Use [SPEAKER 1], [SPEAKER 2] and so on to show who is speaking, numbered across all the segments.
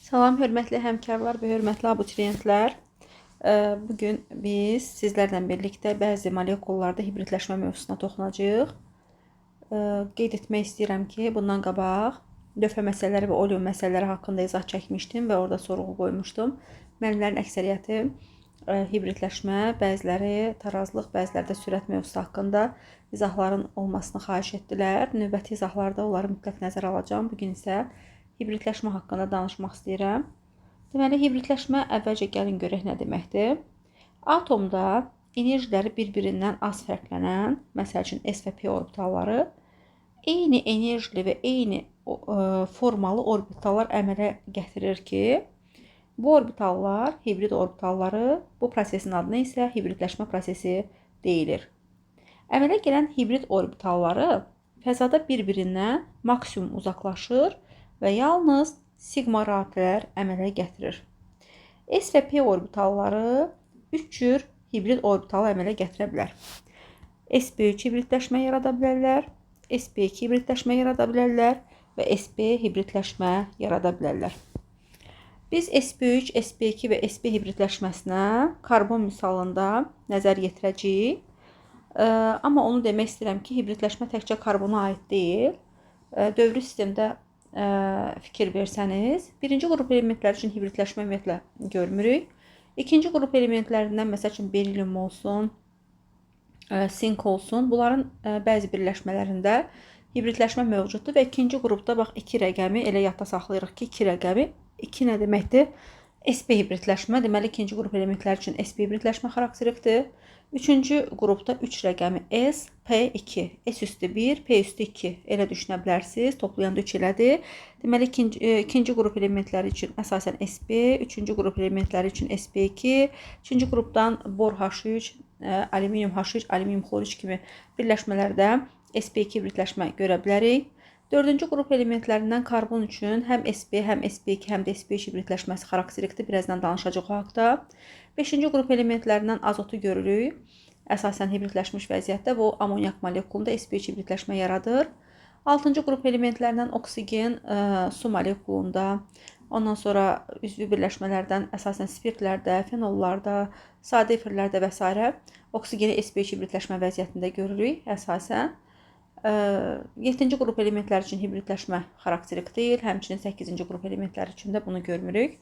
[SPEAKER 1] Salam, hörmətli həmkarlar və hörmətli abituriyentlər. Bugün biz sizlərlə birlikdə bəzi molekullarda hibridləşmə mövzusuna toxunacağıq. Qeyd etmək istəyirəm ki, bundan qabaq lövhə məsələləri və oleum məsələləri haqqında izah çəkmişdim və orada sorğu qoymuşdum. Müəllimlərin əksəriyyəti hibridləşmə, bəziləri tarazlıq, bəziləri də sürət mövzusu haqqında izahların olmasını xahiş etdilər. Növbəti izahlarda onları mütləq nəzərə alacağam. Bugün isə hibridləşmə haqqında danışmaq istəyirəm. Deməli, hibridləşmə əvvəlcə gəlin görək nə deməkdir. Atomda enerjiləri bir-birindən az fərqlənən, məsəl üçün S və P orbitalları eyni enerjili və eyni formalı orbitallar əmələ gətirir ki, bu orbitallar hibrid orbitalları, bu prosesin adına isə hibridləşmə prosesi deyilir. Əmələ gələn hibrid orbitalları fəzada bir-birindən maksimum uzaqlaşır və yalnız siqma rabitələr əmələ gətirir. S və P orbitalları 3 cür hibrid orbitalı əmələ gətirə bilər. sp3 hibridləşmə yarada bilərlər, sp2 hibridləşmə yarada bilərlər və sp hibridləşmə yarada bilərlər. Biz sp3, sp2 və sp hibridləşməsinə karbon misalında nəzər yetirəcəyik. Amma onu demək istəyirəm ki, hibridləşmə təkcə karbona aid deyil. Dövrü sistemdə fikir versəniz, birinci qrup elementləri üçün hibridləşmə ümumiyyətlə görmürük. İkinci qrup elementlərindən məsəl üçün berilium olsun, sink olsun, bunların bəzi birləşmələrində hibridləşmə mövcuddur və ikinci qrupda bax 2 rəqəmi elə yadda saxlayırıq ki, 2 rəqəmi 2 nə deməkdir? sp hibridləşmə, deməli ikinci qrup elementləri üçün sp hibridləşmə xarakterikdir. Üçüncü qrupda 3 rəqəmi S, P2, S üstü 1, P üstü 2 elə düşünə bilərsiniz. Toplayanda 3 elədir. Deməli ikinci qrup elementləri üçün əsasən sp, üçüncü qrup elementləri üçün sp2, üçüncü qrupdan bor H3, alüminium H3, alüminium xlor 3 kimi birləşmələrdə sp2 hibridləşmə görə bilərik. Dördüncü qrup elementlərindən karbon üçün həm sp, həm sp2, həm də sp3 hibridləşməsi xarakterikdir. Birazdan danışacağıq o haqda. Beşinci qrup elementlərindən azotu görürük. Əsasən hibridləşmiş vəziyyətdə və o amonyak molekulunda sp3 hibridləşmə yaradır. Altıncı qrup elementlərindən oksigen su molekulunda, ondan sonra üzvü birləşmələrdən əsasən spirtlərdə, fenollarda, sadə efirlərdə və s. oksigeni sp3 hibridləşmə vəziyyətində görürük əsasən. 7-ci qrup elementləri üçün hibridləşmə xarakterik deyil. Həmçinin 8-ci qrup elementləri üçün də bunu görmürük.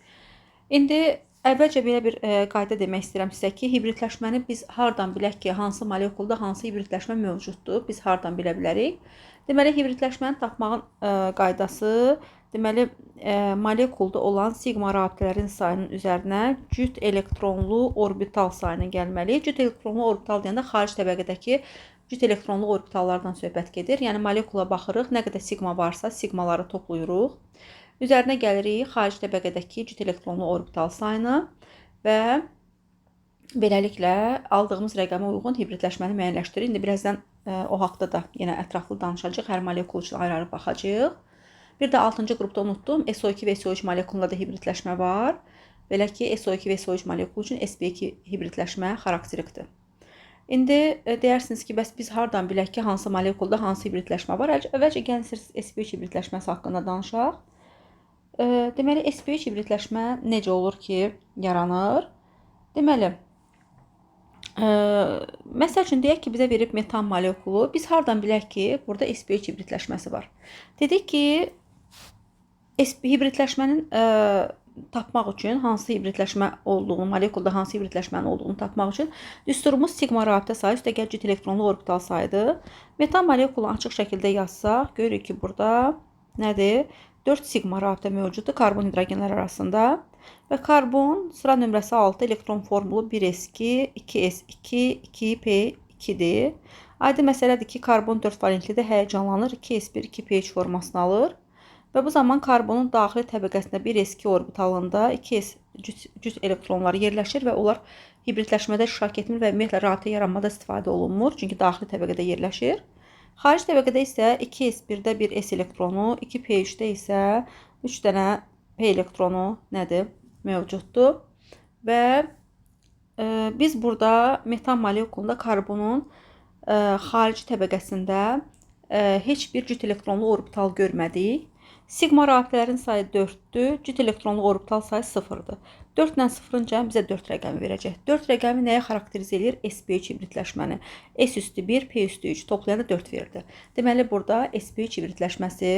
[SPEAKER 1] İndi əvvəlcə belə bir qayda demək istəyirəm sizə ki, hibridləşməni biz hardan bilək ki, hansı molekulda hansı hibridləşmə mövcuddur? Biz hardan bilə bilərik? Deməli, hibridləşməni tapmağın qaydası, deməli, molekulda olan siqma rabitələrin sayının üzərinə cüt elektronlu orbital sayının gəlməli. Cüt elektronlu orbital deyəndə xaric təbəqədəki cüt elektronlu orbitallardan söhbət gedir. Yəni molekula baxırıq, nə qədər siqma varsa siqmaları toplayırıq. Üzərinə gəlirik xarici təbəqədəki cüt elektronlu orbital sayını və beləliklə aldığımız rəqəmə uyğun hibridləşməni müəyyənləşdiririk. İndi birazdan o haqda da yenə ətraflı danışacağıq. Hər molekul üçün ayrı-ayrı baxacağıq. Bir də 6-cı qrupda unutdum. SO2 və SO3 molekulunda da hibridləşmə var. Belə ki, SO2 və SO3 molekulu üçün sp2 hibridləşmə xarakterikdir. İndi deyərsiniz ki, bəs biz hardan bilək ki, hansı molekulda hansı hibridləşmə var? Əvvəlcə gəlin sp3 hibridləşməsi haqqında danışaq. Deməli, sp3 hibridləşmə necə olur ki, yaranır? Deməli, məsəl üçün deyək ki, bizə verib metan molekulu. Biz hardan bilək ki, burada sp3 hibridləşməsi var? Dedik ki, hibridləşmənin tapmaq üçün hansı hibridləşmə olduğunu, molekulda hansı hibridləşmənin olduğunu tapmaq üçün düsturumuz siqma rabitə sayı üstəgəl cüt elektronlu orbital sayıdır. Metan molekulunu açıq şəkildə yazsaq, görürük ki, burada nədir? 4 siqma rabitə mövcuddur karbon hidrogenlər arasında və karbon sıra nömrəsi 6 elektron formulu 1s2, 2s2, 2p2-dir. Aydın məsələdir ki, karbon 4 valentlidir, həyəcanlanır, 2s1, 2p3 formasını alır. Və bu zaman karbonun daxili təbəqəsində 1s2 orbitalında 2s cüt elektronları yerləşir və onlar hibridləşmədə iştirak etmir və ümumiyyətlə rabitə yaranmada istifadə olunmur. Çünki daxili təbəqədə yerləşir. Xarici təbəqədə isə 2s1-də 1s elektronu, 2p3-də isə 3 dənə p elektronu nədir? Mövcuddur. Və biz burada metan molekulunda karbonun xarici təbəqəsində heç bir cüt elektronlu orbital görmədik. Sigma rabitələrin sayı 4-dür, cüt elektronlu orbital sayı 0-dır. 4 ilə 0-ın cəmi bizə 4 rəqəmi verəcək. 4 rəqəmi nəyə xarakterizə eləyir? sp3 hibridləşməni. S üstü 1, P üstü 3 toplayanda 4 verdi. Deməli, burada sp3 hibridləşməsi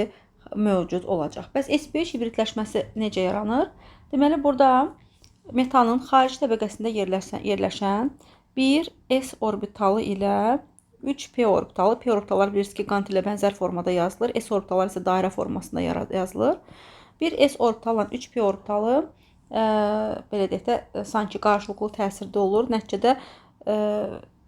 [SPEAKER 1] mövcud olacaq. Bəs sp3 hibridləşməsi necə yaranır? Deməli, burada metanın xarici təbəqəsində yerləşən bir S orbitalı ilə 3p orbitalı. P orbitallar bilirsiniz ki, qant ilə bənzər formada yazılır. S orbitallar isə dairə formasında yazılır. Bir S orbitalla 3p orbitalı belə deyək də, sanki qarşılıqlı təsirdə olur. Nəticədə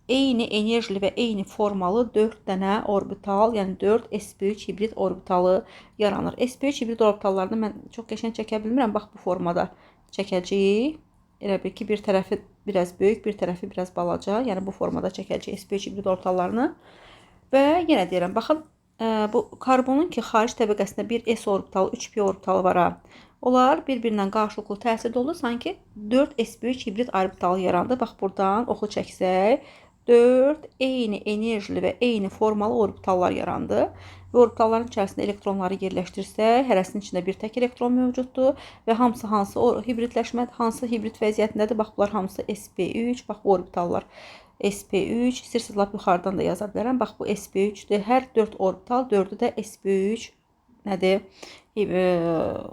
[SPEAKER 1] eyni enerjili və eyni formalı 4 dənə orbital, yəni 4 sp3 hibrid orbitalı yaranır. sp3 hibrid orbitallarını mən çox qəşəng çəkə bilmirəm. Bax, bu formada çəkəcəyik. Elə bil ki, bir tərəfi biraz böyük, bir tərəfi biraz balaca. Yəni, bu formada çəkəcəyik sp3 hibrid orbitallarını. Və yenə deyirəm, baxın, bu karbonun ki, xarici təbəqəsində bir S orbitalı, 3p orbitalı var ha. Onlar bir-birindən qarşılıqlı təsirdə olur. Sanki 4 sp3 hibrid orbitalı yarandı. Bax, buradan oxu çəksək, 4 eyni enerjili və eyni formalı orbitallar yarandı. Və orbitalların içərisində elektronları yerləşdirsək, hərəsinin içində bir tək elektron mövcuddur və hamısı hansı hibridləşmə, hansı hibrid vəziyyətindədir? Bax, bunlar hamısı sp3, bax, bu orbitallar sp3, istəyirsiniz lap yuxarıdan da yaza bilərəm. Bax, bu sp3-dür. Hər 4 orbital, 4-ü də sp3 nədir?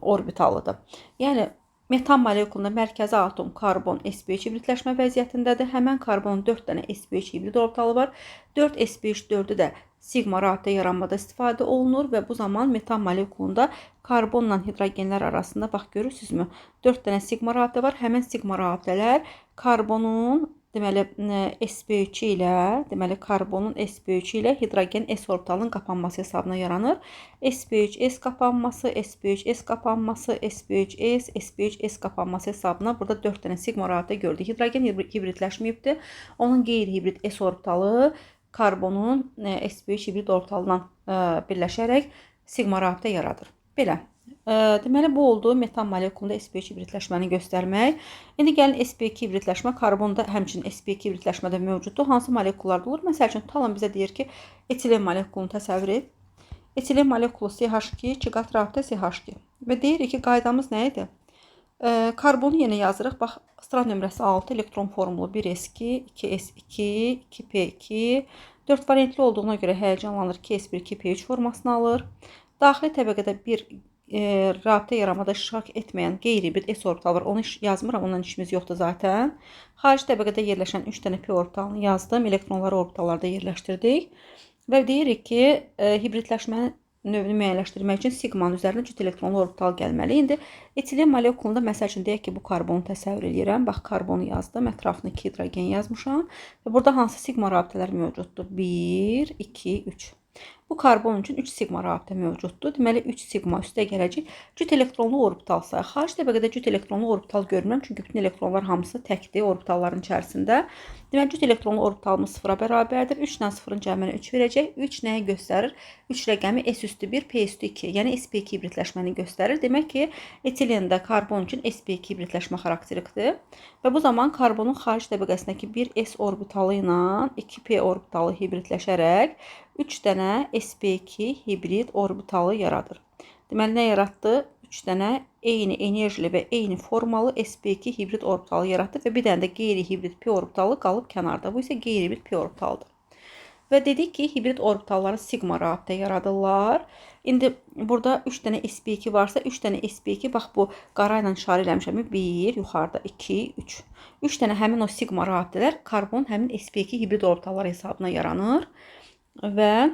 [SPEAKER 1] Orbitalıdır. Yəni, metan molekulunda mərkəzi atom karbon sp3 hibridləşmə vəziyyətindədir. Həmən karbonun 4 dənə sp3 hibrid orbitalı var. 4 sp3 4-ü də sigma rabitə yaranmada istifadə olunur və bu zaman metan molekulunda karbonla hidrogenlər arasında, bax, görürsünüzmü? 4 dənə sigma rabitə var. Həmən sigma rabitələr karbonun, deməli, sp3 ilə, deməli, karbonun sp3 ilə hidrogen S orbitalının qapanması hesabına yaranır. sp3 S qapanması, sp3 S qapanması, sp3 S, sp3 S qapanması hesabına burada 4 dənə sigma rabitə gördük. Hidrogen hibridləşməyibdir. Onun qeyri-hibrid S orbitalı karbonun sp3 hibrid orbitalından birləşərək sigma rabitə yaradır. Belə. Deməli, bu oldu metan molekulunda sp3 hibridləşməni göstərmək. İndi gəlin sp2 hibridləşmə. Karbonda həmçinin sp2 hibridləşmə də mövcuddur. Hansı molekullarda olur? Məsəl üçün, Talon bizə deyir ki, etilen molekulunu təsəvvür et. Etilen molekulu CH2, 2 qat rabitə CH2. Və deyirik ki, qaydamız nə idi? Karbonu yenə yazırıq. Bax, sıra nömrəsi 6, elektron formulu 1s2, 2s2, 2p2. 4 variantlı olduğuna görə həyəcanlanır. 2s1, 2p3 formasını alır. Daxili təbəqədə bir rabitə yaranmada iştirak etməyən qeyri-hibrid S orbitalı var. Onu yazmıram, ondan işimiz yoxdur zaten. Xarici təbəqədə yerləşən 3 dənə P orbitalını yazdım. Elektronları orbitallarda yerləşdirdik. Və deyirik ki, hibridləşmənin növünü müəyyənləşdirmək üçün sigmanın üzərinə cüt elektronlu orbital gəlməli. İndi etilen molekulunda, məsəl üçün, deyək ki, bu karbonu təsəvvür eləyirəm. Bax, karbonu yazdım, ətrafına 2 hidrogen yazmışam. Və burada hansı sigma rabitələr mövcuddur? 1, 2, 3. Bu karbon üçün 3 sigma rabitə mövcuddur. Deməli, 3 sigma üstə gələcək. Cüt elektronlu orbital sayı. Xarici təbəqədə cüt elektronlu orbital görmürəm. Çünki bütün elektronlar hamısı təkdir orbitalların içərisində. Deməli, cüt elektronlu orbitalımız 0-a bərabərdir. 3 ilə 0-ın cəmini 3 verəcək. 3 nəyi göstərir? 3 rəqəmi S üstü 1, P üstü 2. Yəni, sp2 hibridləşməni göstərir. Demək ki, etilenda karbon üçün sp2 hibridləşmə xarakterikdir. Və bu zaman karbonun xarici təbəqəsindəki bir S orbitalı ilə 2P orbitalı hibridləşərək 3 dənə sp2 hibrid orbitalı yaradır. Deməli, nə yaratdı? 3 dənə eyni enerjili və eyni formalı sp2 hibrid orbitalı yaratdı və bir dənə də qeyri-hibrid P orbitalı qalıb kənarda. Bu isə qeyri-hibrid P orbitalıdır. Və dedik ki, hibrid orbitalları sigma rabitə yaradırlar. İndi burada 3 dənə sp2 varsa, 3 dənə sp2, bax bu qara ilə işarə eləmişəm. 1, yuxarıda 2, 3. 3 dənə həmin o sigma rabitələr karbon həmin sp2 hibrid orbitalları hesabına yaranır. Və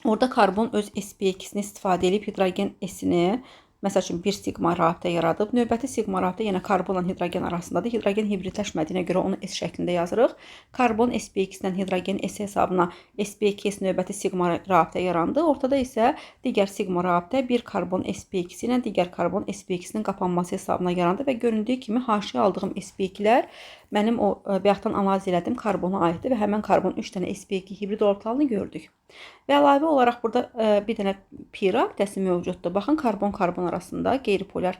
[SPEAKER 1] orada karbon öz sp2-sini istifadə edib hidrogen S-ini, məsəl üçün, bir sigma rabitə yaradıb. Növbəti sigma rabitə yenə karbonla hidrogen arasındadır. Hidrogen hibridləşmədiyinə görə onu S şəklində yazırıq. Karbon sp2-dən hidrogen S hesabına sp2S növbəti sigma rabitə yarandı. Ortada isə digər sigma rabitə bir karbon sp2-si ilə digər karbon sp2-sinin qapanması hesabına yarandı və göründüyü kimi haşiyə aldığım sp2-lər mənim o bayaqdan analiz elədiyim karbona aiddir və həmən karbon 3 dənə sp2 hibrid orbitalını gördük. Və əlavə olaraq burada bir dənə pi rabitəsi mövcuddur. Baxın, karbon-karbon arasında qeyri-polar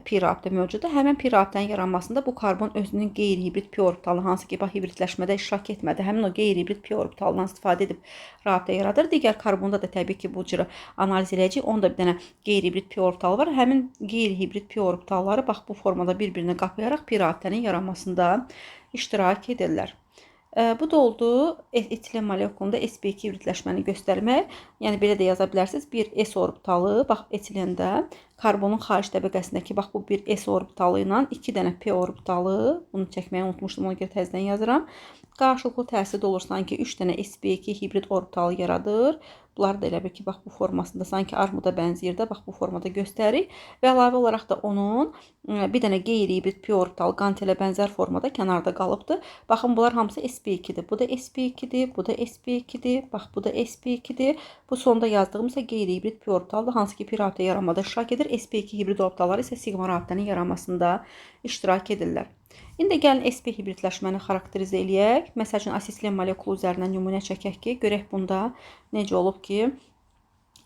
[SPEAKER 1] pi rabitə mövcuddur. Həmin pi rabitənin yaranmasında bu karbon özünün qeyri-hibrid p orbitalı, hansı ki, bax, hibridləşmədə iştirak etmədi, həmin o qeyri-hibrid p orbitalından istifadə edib rabitə yaradır. Digər karbonda da təbii ki, bu cürə analiz eləyəcəyik. Onda bir dənə qeyri-hibrid p orbitalı var. Həmin qeyri-hibrid p orbitalları bax bu formada bir-birinə qapayaraq pi rabitənin yaranmasında iştirak edirlər. Bu da oldu etilen molekulunda sp2 hibridləşməni göstərmək. Yəni belə də yaza bilərsiniz. Bir s orbitalı, bax etilində karbonun xarici təbəqəsindəki bax bu bir s orbitalı ilə 2 dənə p orbitalı, bunu çəkməyi unutmuşdum, ona görə təzədən yazıram. Qarşılıqlı təsirdə olur, sanki 3 dənə sp2 hibrid orbitalı yaradır. Bunlar da elə bil ki, bax bu formasında sanki armuda bənzəyir də, bax bu formada göstəririk. Və əlavə olaraq da onun bir dənə qeyri-hibrid p orbitalı qantelə bənzər formada kənarda qalıbdır. Baxın, bunlar hamısı sp2-dir. Bu da sp2-dir, bu da sp2-dir, bax bu da sp2-dir. Bu sonda yazdığım isə qeyri-hibrid p orbitaldır, hansı ki, pi rabitə yaranmada iştirak edir. sp2 hibrid orbitalları isə siqma rabitənin yaranmasında iştirak edirlər. İndi gəlin sp hibridləşməni xarakterizə eləyək. Məsəl üçün, asetilen molekulu üzərindən nümunə çəkək ki, görək bunda necə olub ki,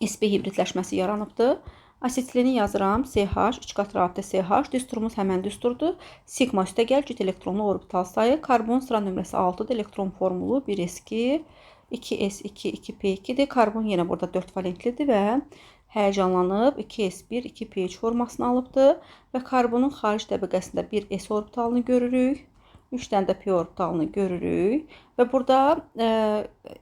[SPEAKER 1] sp hibridləşməsi yaranıbdır. Asetileni yazıram. CH, 3 qat rabitə CH. Düsturumuz həmən düsturdur. Sigma üstə gəl, cüt elektronlu orbital sayı. Karbon sıra nömrəsi 6-dır. Elektron formulu 1s2, 2s2, 2p2-dir. Karbon yenə burada 4 valentlidir və həyəcanlanıb 2s1, 2p3 formasını alıbdır və karbonun xarici təbəqəsində bir s orbitalını görürük, 3 dənə də p orbitalını görürük və burada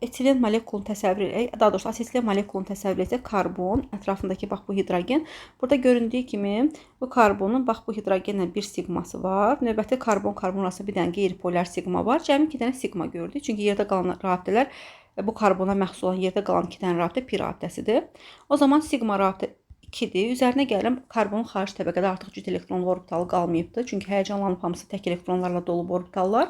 [SPEAKER 1] etilen molekulunu təsəvvür edək, daha doğrusu asetilen molekulunu təsəvvür etsək, karbon ətrafındakı bax bu hidrogen, burada göründüyü kimi bu karbonun bax bu hidrogenlə bir siqması var. Növbəti karbon-karbon arasında bir dənə qeyri-polar siqma var. Cəmi 2 dənə siqma gördük. Çünki yerdə qalan rabitələr bu karbona məxsus olan yerdə qalan 2 dənə rabitə pi rabitəsidir. O zaman siqma rabitə 2-dir. Üzərinə gəlirəm, karbonun xarici təbəqədə artıq cüt elektronlu orbitalı qalmayıbdır. Çünki həyəcanlanıb hamısı tək elektronlarla dolub orbitallar.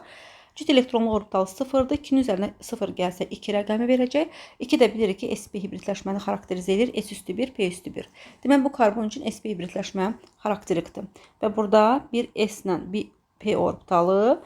[SPEAKER 1] Cüt elektronlu orbitalı 0-dır. 2-nin üzərinə 0 gəlsə 2 rəqəmi verəcək. 2 də bilirik ki, sp hibridləşməni xarakterizə edir. S üstü 1, P üstü 1. Deməli, bu karbon üçün sp hibridləşmə xarakterikdir. Və burada bir S ilə bir P orbitalı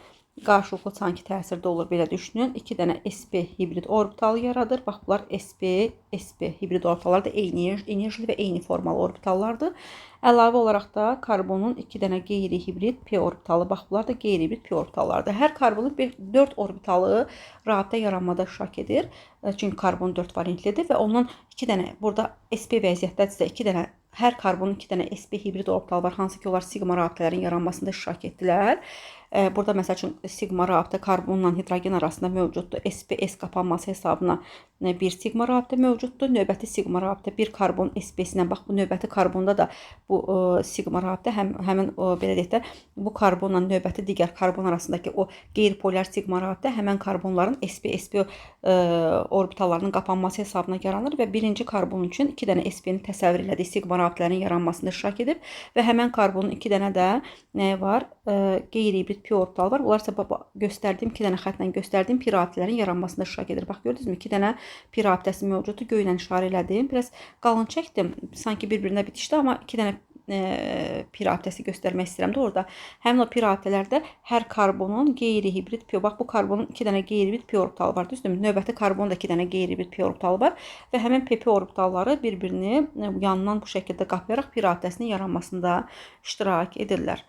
[SPEAKER 1] qarşılıqlı sanki təsirdə olur, belə düşünün. 2 dənə sp hibrid orbitalı yaradır. Bax, bunlar sp, sp hibrid orbitallar da eyni enerjili və eyni formalı orbitallardır. Əlavə olaraq da karbonun 2 dənə qeyri-hibrid p orbitalı. Bax, bunlar da qeyri-hibrid p orbitallardır. Hər karbonun 4 orbitalı rabitə yaranmada iştirak edir. Çünki karbon 4 valentlidir və ondan 2 dənə burada sp vəziyyətdədirsə 2 dənə hər karbonun 2 dənə sp hibrid orbitalı var, hansı ki, onlar siqma rabitələrin yaranmasında iştirak etdilər. Burada məsəl üçün siqma rabitə karbonla hidrogen arasında mövcuddur. SP-S qapanması hesabına bir siqma rabitə mövcuddur. Növbəti siqma rabitə bir karbon SP-sinə, bax bu növbəti karbonda da bu siqma rabitə həmin belə deyək də bu karbonla növbəti digər karbon arasındakı o qeyri-polar siqma rabitə həmən karbonların SP-SP orbitallarının qapanması hesabına yaranır və birinci karbon üçün 2 dənə SP-ni təsəvvür elədiyi siqma rabitələrin yaranmasında iştirak edib və həmən karbonun 2 dənə də nəyi var? Qeyri-hibrid p orbitalı var. Bunlar isə göstərdiyim 2 dənə xətlə göstərdiyim pi rabitələrin yaranmasında iştirak edir. Bax, gördünüzmü? 2 dənə pi rabitəsi mövcuddur. Göylə işarə elədim. Biraz qalın çəkdim. Sanki bir-birinə bitişdi, amma 2 dənə pi rabitəsi göstərmək istəyirəm də orada. Həmin o pi rabitələrdə hər karbonun qeyri-hibrid p, bax bu karbonun 2 dənə qeyri-hibrid p orbitalı var, düzdürmü? Növbəti karbonda 2 dənə qeyri-hibrid p orbitalı var və həmin pp orbitalları bir-birini yandan bu şəkildə qapayaraq pi rabitəsinin yaranmasında iştirak edirlər.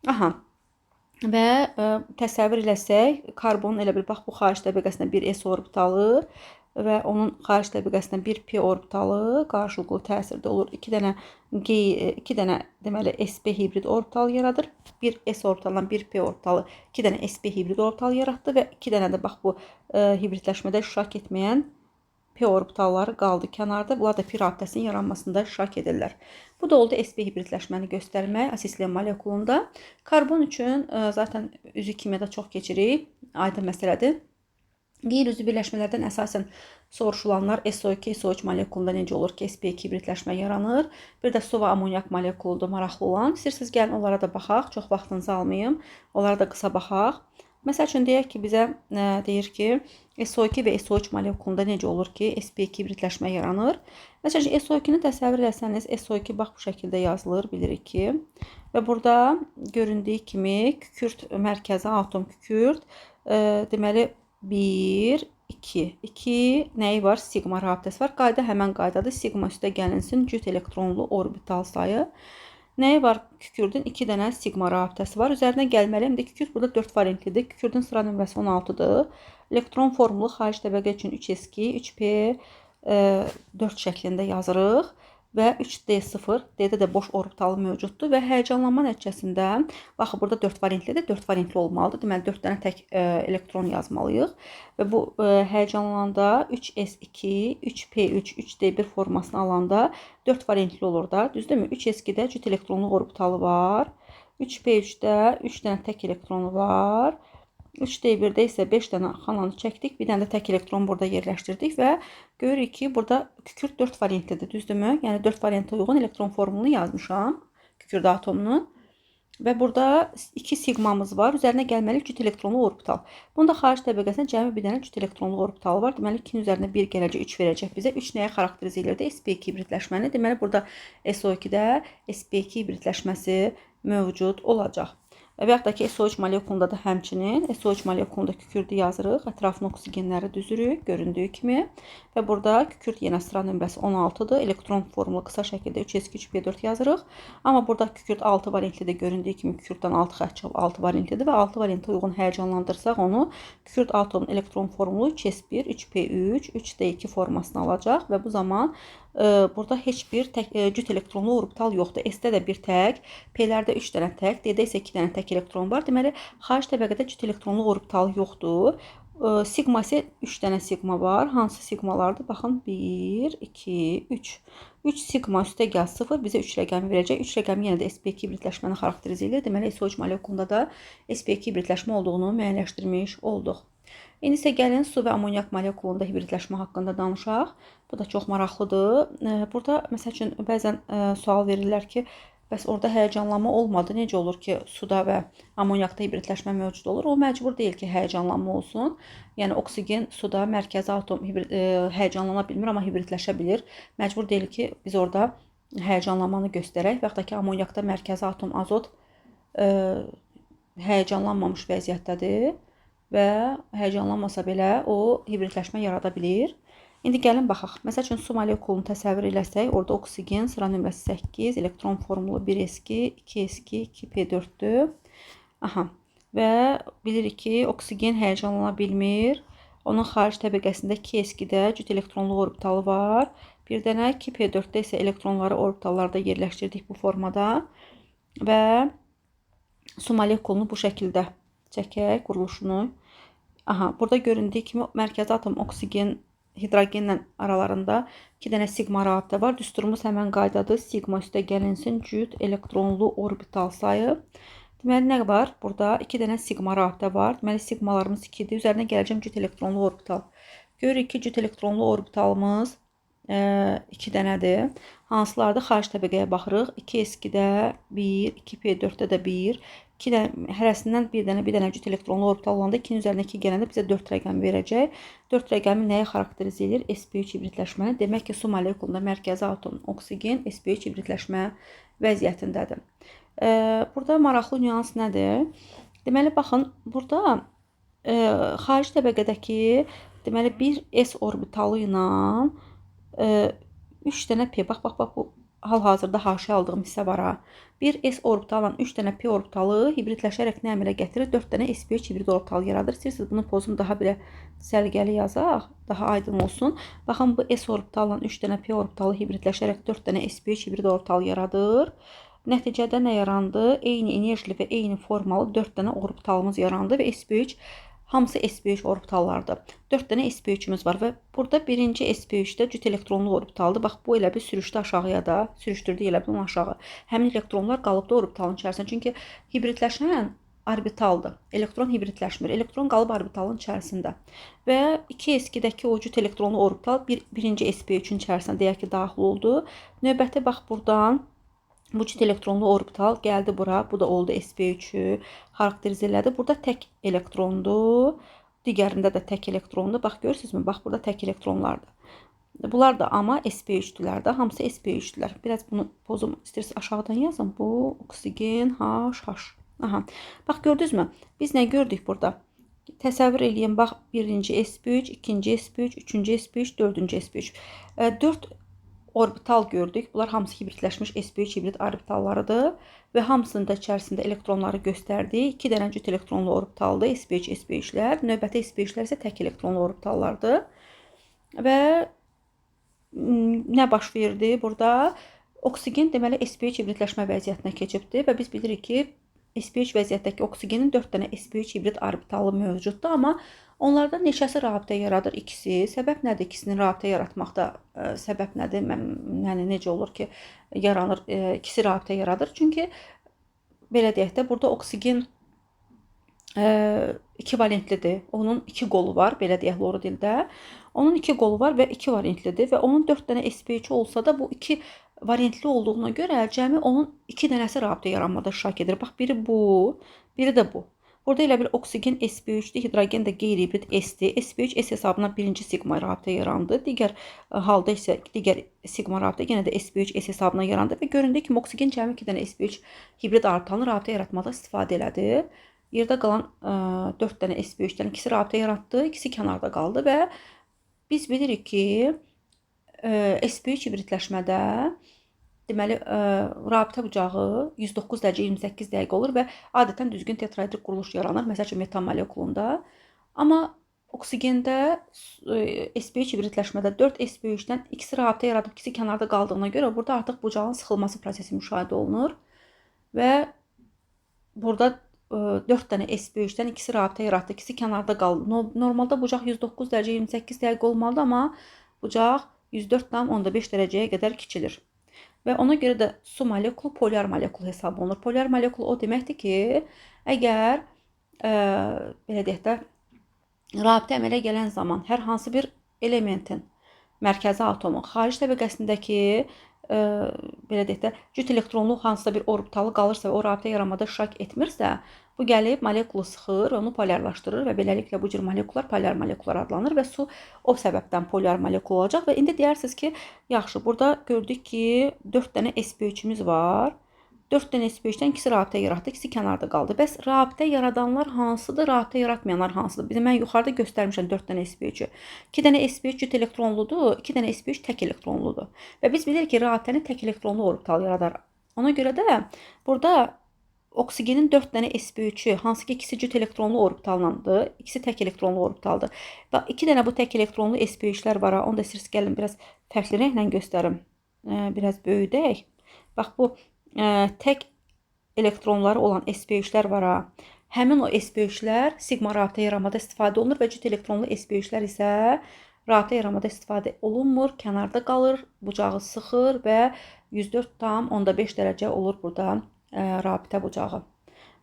[SPEAKER 1] Aha. Və təsəvvür eləsək, karbonun elə bil bax bu xarici təbəqəsində bir s orbitalı və onun xarici təbəqəsində bir p orbitalı qarşılıqlı təsirdə olur. 2 dənə G, 2 dənə deməli sp hibrid orbitalı yaradır. Bir s orbitalından bir p orbitalı 2 dənə sp hibrid orbitalı yaratdı və 2 dənə də bax bu hibridləşmədə iştirak etməyən p orbitalları qaldı kənarda. Bunlar da pi rabitəsinin yaranmasında iştirak edirlər. Bu da oldu sp hibridləşməni göstərmək asetilen molekulunda. Karbon üçün zaten üzü kimyada çox keçirik. Aydın məsələdir. Qeyri-üzvü birləşmələrdən əsasən soruşulanlar SO2, SO3 molekulunda necə olur ki, sp2 hibridləşmə yaranır. Bir də su və amonyak molekuludur maraqlı olan. İstəyirsiniz gəlin onlara da baxaq. Çox vaxtınızı almayım. Onlara da qısa baxaq. Məsəl üçün deyək ki, bizə deyir ki, SO2 və SO3 molekulunda necə olur ki, sp2 hibridləşmə yaranır. Məsəl üçün SO2-ni təsəvvür eləsəniz, SO2 bax bu şəkildə yazılır, bilirik ki. Və burada göründüyü kimi kükürt mərkəzi atom kükürt, deməli 1, 2. 2 nəyi var? Siqma rabitəsi var. Qayda həmən qaydadır. Siqma üstə gəlinsin cüt elektronlu orbital sayı. Nəyi var? Kükürdün 2 dənə siqma rabitəsi var. Üzərinə gəlməliyəm. İndi kükürd burada 4 valentlidir. Kükürdün sıra nömrəsi 16-dır. Elektron formulu xarici təbəqə üçün 3s2, 3p4 şəklində yazırıq və 3d0, D-də də boş orbitalı mövcuddur və həyəcanlanma nəticəsində, baxın, burada 4 valentlidir, 4 valentli olmalıdır. Deməli, 4 dənə tək elektron yazmalıyıq və bu həyəcanlananda 3s2, 3p3, 3d1 formasını alanda 4 valentli olur da, düzdürmü? 3s2-də cüt elektronluq orbitalı var, 3p3-də 3 dənə tək elektronu var. 3d1-də isə 5 dənə xananı çəkdik. Bir dənə də tək elektron burada yerləşdirdik və görürük ki, burada kükürd 4 valentlidir, düzdürmü? Yəni 4 valentə uyğun elektron formulunu yazmışam kükürd atomunun. Və burada 2 siqmamız var. Üzərinə gəlməli cüt elektronlu orbital. Bunda xarici təbəqəsində cəmi bir dənə cüt elektronlu orbitalı var. Deməli, 2-nin üzərinə 1 gələcək, 3 verəcək bizə. 3 nəyə xarakterizə edirdi? sp2 hibridləşməni. Deməli, burada SO2-də sp2 hibridləşməsi mövcud olacaq. Və yaxud da ki, SO3 molekulunda da həmçinin SO3 molekulunda kükürdü yazırıq, ətrafına oksigenləri düzürük, göründüyü kimi. Və burada kükürd yenə sıra nömrəsi 16-dır. Elektron formulu qısa şəkildə 3s2, 3p4 yazırıq. Amma burada kükürd 6 valentlidir. Göründüyü kimi kükürddən 6 xətt çıxıb 6 valentlidir və 6 valentə uyğun həyəcanlandırsaq onu, kükürd atomunun elektron formulu 3s1, 3p3, 3d2 formasını alacaq və bu zaman burada heç bir tək, cüt elektronlu orbital yoxdur. S-də də bir tək, P-lərdə 3 dənə tək, D-də isə 2 dənə tək elektron var. Deməli, xarici təbəqədə cüt elektronlu orbital yoxdur. Siqma isə 3 dənə siqma var. Hansı siqmalardır? Baxın, 1, 2, 3. 3 siqma üstə gəl 0 bizə 3 rəqəmi verəcək. 3 rəqəmi yenə də sp2 hibridləşməni xarakterizə edir. Deməli, SO3 molekulunda da sp2 hibridləşmə olduğunu müəyyənləşdirmiş olduq. İndi isə gəlin su və amonyak molekulunda hibridləşmə haqqında danışaq. Bu da çox maraqlıdır. Burada məsəl üçün bəzən sual verirlər ki, bəs orada həyəcanlanma olmadı. Necə olur ki, suda və amonyakda hibridləşmə mövcud olur? O məcbur deyil ki, həyəcanlanma olsun. Yəni oksigen suda mərkəzi atom həyəcanlana bilmir, amma hibridləşə bilir. Məcbur deyil ki, biz orada həyəcanlanmanı göstərək. Və yaxud da ki, amonyakda mərkəzi atom azot həyəcanlanmamış vəziyyətdədir və həyəcanlanmasa belə o hibridləşmə yarada bilir. İndi gəlin baxaq. Məsəl üçün, su molekulunu təsəvvür eləsək, orada oksigen sıra nömrəsi 8, elektron formulu 1s2, 2s2, 2p4-dür. Aha. Və bilirik ki, oksigen həyəcanlana bilmir. Onun xarici təbəqəsində 2s2-də cüt elektronlu orbitalı var. Bir dənə 2p4-də isə elektronları orbitallarda yerləşdirdik bu formada. Və su molekulunu bu şəkildə çəkək quruluşunu. Aha, burada göründüyü kimi mərkəzi atom oksigen hidrogenlə aralarında 2 dənə siqma rabitə var. Düsturumuz həmən qaydadır. Siqma üstə gəlinsin cüt elektronlu orbital sayı. Deməli, nə var? Burada 2 dənə siqma rabitə var. Deməli, siqmalarımız 2-dir. Üzərinə gələcəm cüt elektronlu orbital. Görürük ki, cüt elektronlu orbitalımız 2 dənədir. Hansılardır? Xarici təbəqəyə baxırıq. 2s2-də 1, 2p4-də də 1. 2 dənə, hərəsindən bir dənə cüt elektronlu orbital olanda 2-nin üzərinə 2 gələndə bizə 4 rəqəmi verəcək. 4 rəqəmi nəyə xarakterizə edir? sp3 hibridləşməni. Demək ki, su molekulunda mərkəzi atom oksigen sp3 hibridləşmə vəziyyətindədir. Burada maraqlı nüans nədir? Deməli, baxın, burada xarici təbəqədəki deməli, bir s orbitalı ilə 3 dənə p, bax, bax, bax, bu hal-hazırda haşiyə aldığım hissə var ha. Bir s orbitalla 3 dənə p orbitalı hibridləşərək nə əmələ gətirir? 4 dənə sp3 hibrid orbitalı yaradır. İstəyirsiniz bunu pozum daha belə səliqəli yazaq, daha aydın olsun. Baxın, bu s orbitalla 3 dənə p orbitalı hibridləşərək 4 dənə sp3 hibrid orbitalı yaradır. Nəticədə nə yarandı? Eyni enerjili və eyni formalı 4 dənə orbitalımız yarandı və sp3 hamısı sp3 orbitallardır. 4 dənə sp3-ümüz var və burada birinci sp3-də cüt elektronlu orbitaldır. Bax, bu elə bir sürüşdü aşağıya da, sürüşdürdü elə bir aşağı. Həmin elektronlar qalıbda orbitalın içərisində. Çünki hibridləşən orbitaldır. Elektron hibridləşmir. Elektron qalıb orbitalın içərisində. Və 2s2-dəki o cüt elektronlu orbital birinci sp3-ün içərisinə deyək ki, daxil oldu. Növbəti bax buradan bu cüt elektronlu orbital gəldi bura. Bu da oldu sp3-ü xarakterizə elədi. Burada tək elektrondur. Digərində də tək elektrondur. Bax, görürsünüzmü? Bax, burada tək elektronlardır. Bunlar da amma sp3-dülər də. Hamısı sp3-dülər. Biraz bunu pozum. İstəyirsiniz aşağıdan yazın. Bu oksigen H, H. Aha. Bax, gördünüzmü? Biz nə gördük burada? Təsəvvür eləyin. Bax, birinci sp3, ikinci sp3, üçüncü sp3, dördüncü sp3. 4 orbital gördük. Bunlar hamısı hibridləşmiş sp3 hibrid orbitallarıdır və hamısının da içərisində elektronları göstərdik. 2 dənə cüt elektronlu orbitaldır, sp3, sp3-lər. Növbəti sp3-lər isə tək elektronlu orbitallardır. Və nə baş verdi burada? Oksigen deməli sp3 hibridləşmə vəziyyətinə keçibdir və biz bilirik ki, sp3 vəziyyətdəki oksigenin 4 dənə sp3 hibrid orbitalı mövcuddur, amma onlardan neçəsi rabitə yaradır? İkisi. Səbəb nədir? İkisinin rabitə yaratmaqda səbəb nədir? Yəni necə olur ki, yaranır, ikisi rabitə yaradır? Çünki belə deyək də, burada oksigen iki valentlidir. Onun 2 qolu var, belə deyək loru dildə. Onun 2 qolu var və 2 valentlidir və onun 4 dənə sp3 olsa da bu 2 variantli olduğuna görə cəmi onun 2 dənəsi rabitə yaranmada iştirak edir. Bax, biri bu, biri də bu. Burada elə bir oksigen sp3-dür, hidrogen də qeyri-hibrid S-dir. sp3 S hesabına birinci siqma rabitə yarandı. Digər halda isə digər siqma rabitə yenə də sp3 S hesabına yarandı və göründüyü kimi oksigen cəmi 2 dənə sp3 hibrid orbitalını rabitə yaratmada istifadə elədi. Yerdə qalan 4 dənə sp3-dən ikisi rabitə yaratdı, ikisi kənarda qaldı və biz bilirik ki, sp3 hibridləşmədə deməli, rabitə bucağı 109 dərəcə 28 dəqiqə olur və adətən düzgün tetraedrik quruluş yaranır. Məsəl üçün, metan molekulunda. Amma oksigende sp3 hibridləşmədə 4 sp3-dən ikisi rabitə yaradıb, ikisi kənarda qaldığına görə burada artıq bucağın sıxılması prosesi müşahidə olunur və burada 4 dənə sp3-dən ikisi rabitə yaratdı, ikisi kənarda qaldı. Normalda bucaq 109 dərəcə 28 dəqiqə olmalıdır, amma bucaq 104,5 dərəcəyə qədər kiçilir. Və ona görə də su molekulu polyar molekul hesab olunur. Polyar molekul o deməkdir ki, əgər belə deyək də, rabitə əmələ gələn zaman hər hansı bir elementin mərkəzi atomun xarici təbəqəsindəki belə deyək də, cüt elektronlu hansısa bir orbitalı qalırsa və o rabitə yaranmada iştirak etmirsə, bu gəlib molekulu sıxır və onu polyarlaşdırır və beləliklə bu cür molekullar polyar molekullar adlanır və su o səbəbdən polyar molekul olacaq. Və indi deyərsiniz ki, yaxşı, burada gördük ki, 4 dənə sp3-ümüz var. 4 dənə sp3-dən ikisi rabitə yaratdı, ikisi kənarda qaldı. Bəs rabitə yaradanlar hansıdır, rabitə yaratmayanlar hansıdır? Bizə mən yuxarıda göstərmişəm 4 dənə sp3-ü. 2 dənə sp3 cüt elektronludur, 2 dənə sp3 tək elektronludur. Və biz bilirik ki, rabitəni tək elektronlu orbital yaradar. Ona görə də burada oksigenin 4 dənə sp3-ü, hansı ki ikisi cüt elektronlu orbitallandır, ikisi tək elektronlu orbitaldır. Bax, 2 dənə bu tək elektronlu sp3-lər var. Onu da istəyirsiniz, gəlin biraz fərqli rənglə göstərim. Biraz böyüdək. Bax, bu tək elektronları olan sp3-lər var. Həmin o sp3-lər siqma rabitə yaranmada istifadə olunur və cüt elektronlu sp3-lər isə rabitə yaranmada istifadə olunmur, kənarda qalır, bucağı sıxır və 104,5 dərəcə olur burada rabitə bucağı.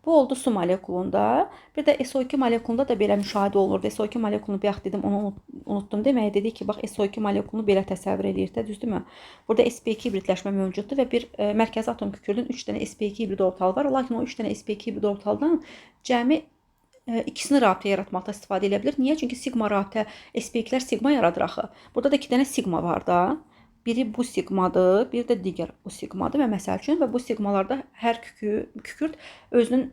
[SPEAKER 1] Bu oldu su molekulunda. Bir də SO2 molekulunda da belə müşahidə olunurdu. SO2 molekulunu bayaq dedim, onu unutdum deməyə. Dedik ki, bax SO2 molekulunu belə təsəvvür edirik də, düzdürmü? Burada sp2 hibridləşmə mövcuddur və bir mərkəzi atom kükürdün 3 dənə sp2 hibrid orbitalı var. Lakin o 3 dənə sp2 hibrid orbitaldan cəmi ikisini rabitə yaratmaqda istifadə edə bilər. Niyə? Çünki siqma rabitə sp2-lər siqma yaradır axı. Burada da 2 dənə siqma var da. Biri bu siqmadır, biri də digər bu siqmadır və məsəl üçün və bu siqmalarda hər kükürt özünün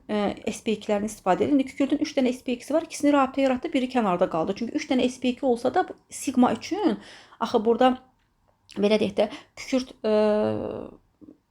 [SPEAKER 1] sp2-lərini istifadə edir. İndi kükürdün 3 dənə sp2-si var, ikisini rabitə yaratdı, biri kənarda qaldı. Çünki 3 dənə sp2 olsa da siqma üçün axı burada belə deyək də kükürt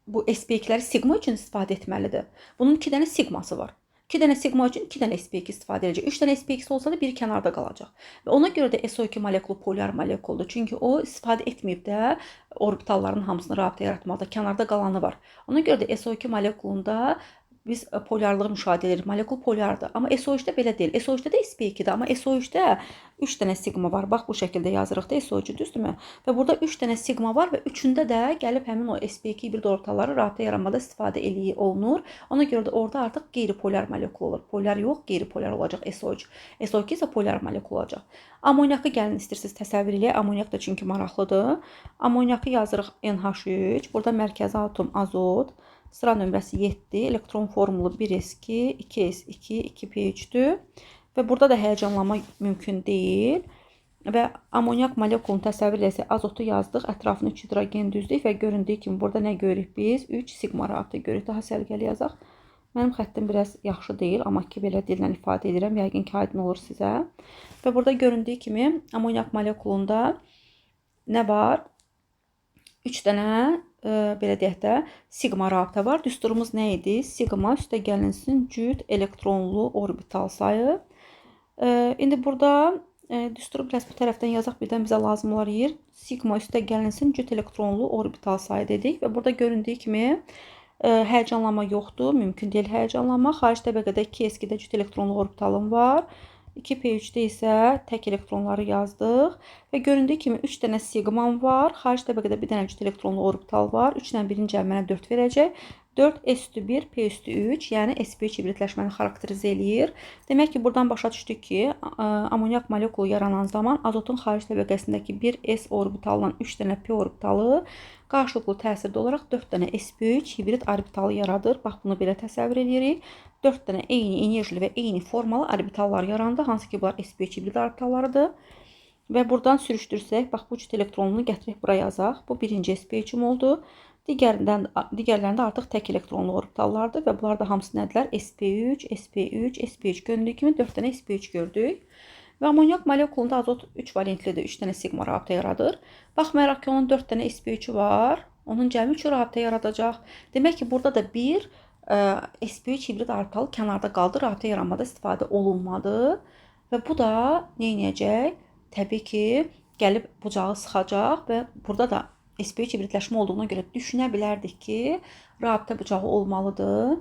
[SPEAKER 1] bu sp2-ləri siqma üçün istifadə etməlidir. Bunun 2 dənə siqması var. 2 dənə siqma üçün 2 dənə sp2 istifadə edəcək. 3 dənə sp2 olsa da biri kənarda qalacaq. Və ona görə də SO2 molekulu polyar molekuldur. Çünki o istifadə etməyib də orbitalların hamısını rabitə yaratmaqda, kənarda qalanı var. Ona görə də SO2 molekulunda biz polyarlığı müşahidə edirik. Molekul polyardır. Amma SO3-də belə deyil. SO3-də də sp2-dir, amma SO3-də 3 dənə siqma var. Bax bu şəkildə yazırıq da SO3-ü, düzdürmü? Və burada 3 dənə siqma var və üçündə də gəlib həmin o sp2 hibrid orbitalları rabitə yaranmada istifadə olunur. Ona görə də orada artıq qeyri-polyar molekul olur. Polyar yox, qeyri-polyar olacaq SO3. SO2 isə polyar molekul olacaq. Amonyakı gəlin istəyirsiniz təsəvvür eləyək. Amonyak da çünki maraqlıdır. Amonyakı yazırıq NH3. Burada mərkəzi atom azot. Sıra nömrəsi 7, elektron formulu 1s2, 2s2, 2p3-dür. Və burada da həyəcanlanma mümkün deyil. Və amonyak molekulunu təsəvvür eləsək, azotu yazdıq, ətrafını 3 hidrogen düzdük və göründüyü kimi burada nə görürük biz? 3 siqma rabitə görürük. Daha səliqəli yazaq. Mənim xəttim biraz yaxşı deyil, amma ki belə dillə ifadə edirəm. Yəqin ki, aydın olur sizə. Və burada göründüyü kimi amonyak molekulunda nə var? 3 dənə belə deyək də siqma rabitə var. Düsturumuz nə idi? Siqma üstə gəlinsin cüt elektronlu orbital sayı. İndi burada düsturu biraz bu tərəfdən yazaq, birdən bizə lazım olar yer. Siqma üstə gəlinsin cüt elektronlu orbital sayı dedik və burada göründüyü kimi həyəcanlanma yoxdur, mümkün deyil həyəcanlanma. Xarici təbəqədə 2s2-də cüt elektronlu orbitalım var. 2p3-də isə tək elektronları yazdıq və göründüyü kimi 3 dənə siqmam var. Xarici təbəqədə bir dənə cüt elektronlu orbital var. 3 ilə 1-in cəmi mənə 4 verəcək. 4 S üstü 1, P üstü 3, yəni sp3 hibridləşməni xarakterizə eləyir. Demək ki, buradan başa düşdük ki, amonyak molekulu yaranan zaman azotun xarici təbəqəsindəki bir S orbitalından 3 dənə P orbitalı qarşılıqlı təsirdə olaraq 4 dənə sp3 hibrid orbitalı yaradır. Bax, bunu belə təsəvvür edirik. 4 dənə eyni enerjili və eyni formalı orbitallar yarandı. Hansı ki, bunlar sp3 hibrid orbitallarıdır. Və buradan sürüşdürsək, bax, bu cüt elektronunu gətirək bura yazaq. Bu birinci sp3-üm oldu. Digərlərində artıq tək elektronlu orbitallardır və bunlar da hamısı nədirlər? sp3, sp3, sp3. Göründüyü kimi 4 dənə sp3 gördük. Və amonyak molekulunda azot 3 valentlidir, 3 dənə siqma rabitə yaradır. Baxmayaraq ki, onun 4 dənə sp3-ü var, onun cəmi 3 rabitə yaradacaq. Demək ki, burada da bir sp3 hibrid orbitalı kənarda qaldı, rabitə yaranmada istifadə olunmadı. Və bu da nə edəcək? Təbii ki, gəlib bucağı sıxacaq və burada da sp3 hibridləşmə olduğuna görə düşünə bilərdik ki, rabitə bucağı olmalıdır.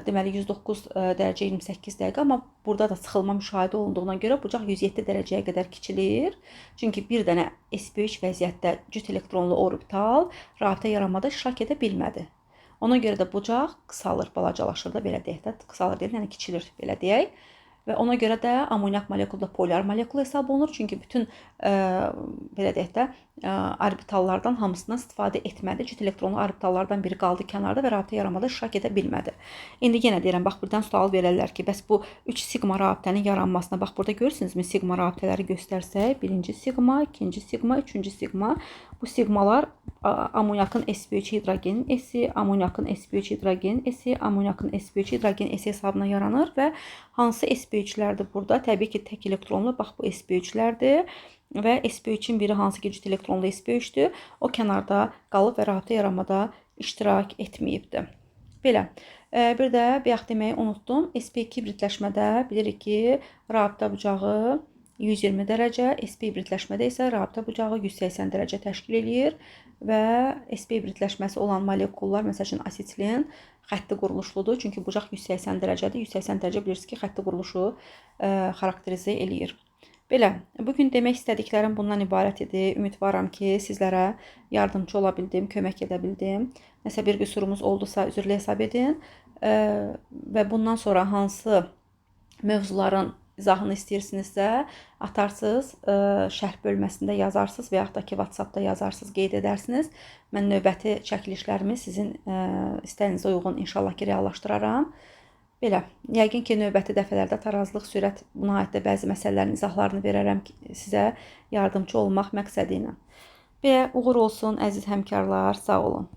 [SPEAKER 1] Deməli 109 dərəcə 28 dəqiqə, amma burada da sıxılma müşahidə olunduğuna görə bucaq 107 dərəcəyə qədər kiçilir. Çünki bir dənə sp3 vəziyyətdə cüt elektronlu orbital rabitə yaranmada iştirak edə bilmədi. Ona görə də bucaq qısalır, balacalaşır da, belə deyək də, qısalır deyil, yəni kiçilir, belə deyək. Və ona görə də amonyak molekulu da polyar molekul hesab olunur. Çünki bütün belə deyək də orbitallardan hamısından istifadə etmədi. Cüt elektronlu orbitallardan biri qaldı kənarda və rabitə yaranmada iştirak edə bilmədi. İndi yenə deyirəm, bax buradan sual verərlər ki, bəs bu 3 siqma rabitənin yaranmasına, bax burada görürsünüzmü siqma rabitələri göstərsək, birinci siqma, ikinci siqma, üçüncü siqma. Bu siqmalar amonyakın sp3 hidrogenin S-i, amonyakın sp3 hidrogenin S-i, amonyakın sp3 hidrogenin S hesabına yaranır və hansı sp3-lərdir burada? Təbii ki, tək elektronlu, bax bu sp3-lərdir və sp3-ün biri hansı ki, cüt elektronlu sp3-dür, o kənarda qalıb və rabitə yaranmada iştirak etməyibdir. Belə. Bir də bayaq deməyi unutdum. sp2 hibridləşmədə bilirik ki, rabitə bucağı 120 dərəcə, sp hibridləşmədə isə rabitə bucağı 180 dərəcə təşkil eləyir və sp hibridləşməsi olan molekullar, məsəl üçün asetilen xətti quruluşludur. Çünki bucaq 180 dərəcədir. 180 dərəcə bilirsiniz ki, xətti quruluşu xarakterizə eləyir. Belə, bugün demək istədiklərim bundan ibarət idi. Ümidvaram ki, sizlərə yardımcı ola bildim, kömək edə bildim. Nəsə bir qüsurumuz oldusa üzrlü hesab edin. Və bundan sonra hansı mövzuların izahını istəyirsinizsə, atarsınız, şərh bölməsində yazarsınız və yaxud da ki, WhatsApp-da yazarsınız, qeyd edərsiniz. Mən növbəti çəkilişlərimi sizin istəyinizə uyğun inşallah ki, reallaşdıraram. Belə, yəqin ki, növbəti dəfələrdə tarazlıq, sürət buna aid də bəzi məsələlərin izahlarını verərəm ki, sizə yardımcı olmaq məqsədi ilə. Belə, uğur olsun əziz həmkarlar, sağ olun.